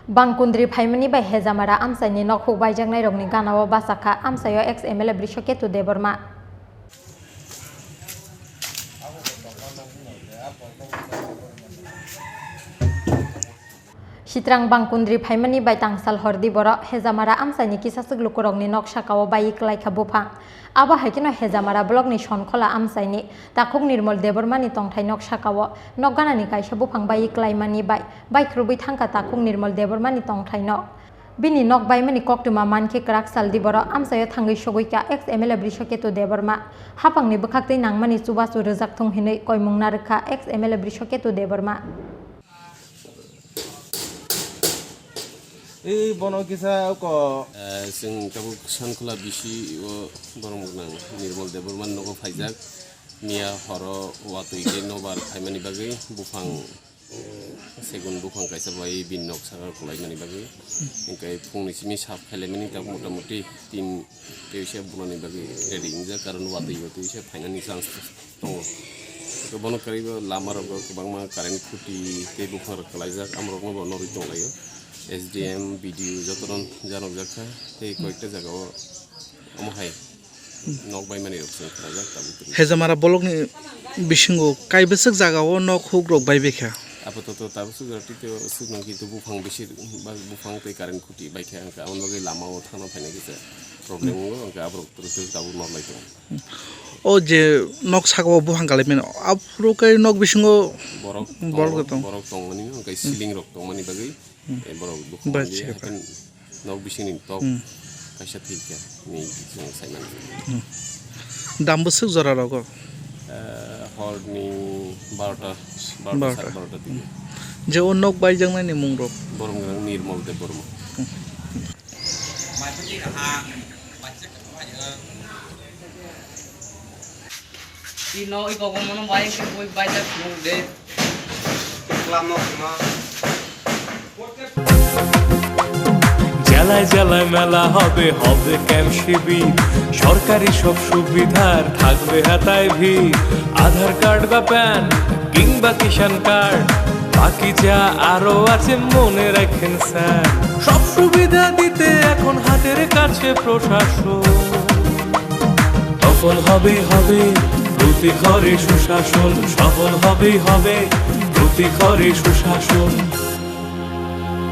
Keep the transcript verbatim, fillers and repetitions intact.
Bangkundri phaimani bai Hejamara amchaini nok huk baijaknairokni ganao bachakha amchaio ex M L A Brishaketu Debbarma. Sitrang Bangkundri phaimani bai tangsal hordi borok Hejamara amchaini kisaswk lukurokni nok sakao baiwi klaikha buphang. Abo hai kheno Hejamara blockni Sonkhola amchaini Takhuk Nirmol Debbarmani tongthai nok sakao nok ganani kaisa buphang baiwi klaimani bai baikhwrwngwi thangkha Takhuk Nirmol Debbarmani tongthai nok. Bini nok baimani koktwma mankhe kwrak saldi borok amchaio thangwi sogwikha ex M L A Brishaketu Debbarma. Haphangni bwkhaktwi nangmani chubachu rwjak thung hinwi koimung narwkha ex M L A Brishaketu Debbarma. Ei bono kisa oko. Eh, chwng tabuk Sankhula bisi o borok gwnang Nirmol Debbarma nogo phaijak. Miya horo watwi tei nobar phaimani bagwi buphang, eh, segun buphang kaisa bai bini nok saka kwlaimani bagwi. Hwnkhe phungni simi sap khailaimani tabuk motamuti tin teisa bunani bagwi ready wngjak, karon watwi watwi se phainani chance tongo. To bono kwrwi bo lama rogo kwbangma current khuti tei buphang rok kwlaijak, amorokno bo norwi tonglaio. S D M, B D O jotono janokjak kha tei koyekta jagao omo hai nok baimani rok chwng khnajak tabuk tini. Hejamara bolokni bisingo kaibwswk jagao nok hukrok baibaikha. Apatot tabuk swk jora tito swk nang kintu buphang bisi ba buphang tei current khuti baikha, hwnkhe aboni bagwi lamao thangna phaina kisa problem wngo, hwnkhe aborok twrwk twrwk tabuk norlai tongo. O je nok sakao buphang kalaimani, aphuru khe nok bisingo borok borok tongo, tong. Borok tongmani, hwnkhe ceiling rok tongmani bagwi, eh, borok buphang bai mani, chikha. Haikhe nok bisingni tok kaisa thwikha ni chwng saimani. Dam bwswk jora rogo? Eh, horni barota, barota, barota. Sare barota twi. Je o nok baijaknai ni mung rok? Borom gwnang Nirmol Debbarma. Ino i gogo mono bai ke boi bai jak mung de. Lama kuma. জেলায় জেলায় মেলা হবে, হবে ক্যাম্প শিবির, সরকারি সব সুবিধার থাকবে হাতায় ভিড়। আধার কার্ড বা প্যান কিংবা কিষাণ কার্ড, বাকি যা আরো আছে মনে রাখেন স্যার। সব সুবিধা দিতে এখন হাতের কাছে প্রশাসন। সফল হবে, হবে প্রতি ঘরে সুশাসন, সফল হবে, হবে প্রতি ঘরে সুশাসন।